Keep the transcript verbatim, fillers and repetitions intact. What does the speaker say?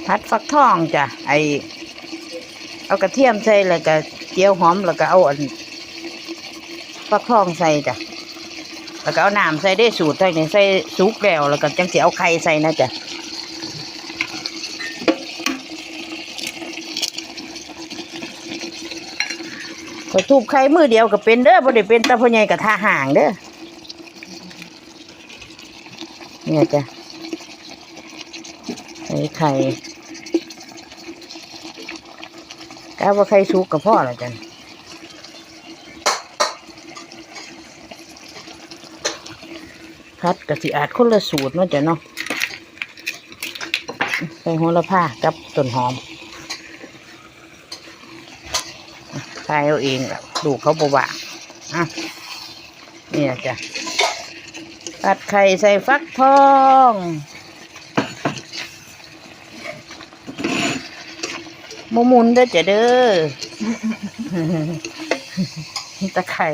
ผัดฟักทองจ้ะ ไอ้ เอากระเทียมใส่ แล้วก็เจียวหอม แล้วก็เอาอัน ฟักทองใส่จ้ะ แล้วก็เอาน้ำใส่เด้อ สูตรทางนี้ใส่สุกแล้ว แล้วก็จั่งสิเอาไข่ใส่นะจ้ะ ข้อยทุบไข่มือเดียวก็เป็นเด้อ บ่ได้เป็นแต่พ่อใหญ่กระทะห้างเด้อ เนี่ยจ้ะ ใส่ไข่ กะว่าไข่สุกก็พอแล้วจ้ะ ผัดก็สิอาจคนละสูตรเนาะจ้ะเนาะ ใส่โหระพากับต้นหอม ถ่ายเอาเองล่ะ ลูกเขาบ่ว่าง อ่ะ เนี่ยจ้ะ ผัดไข่ใส่ฟักทอง บ่หมุนเด้อจ้ะเด้อ ตะไคร้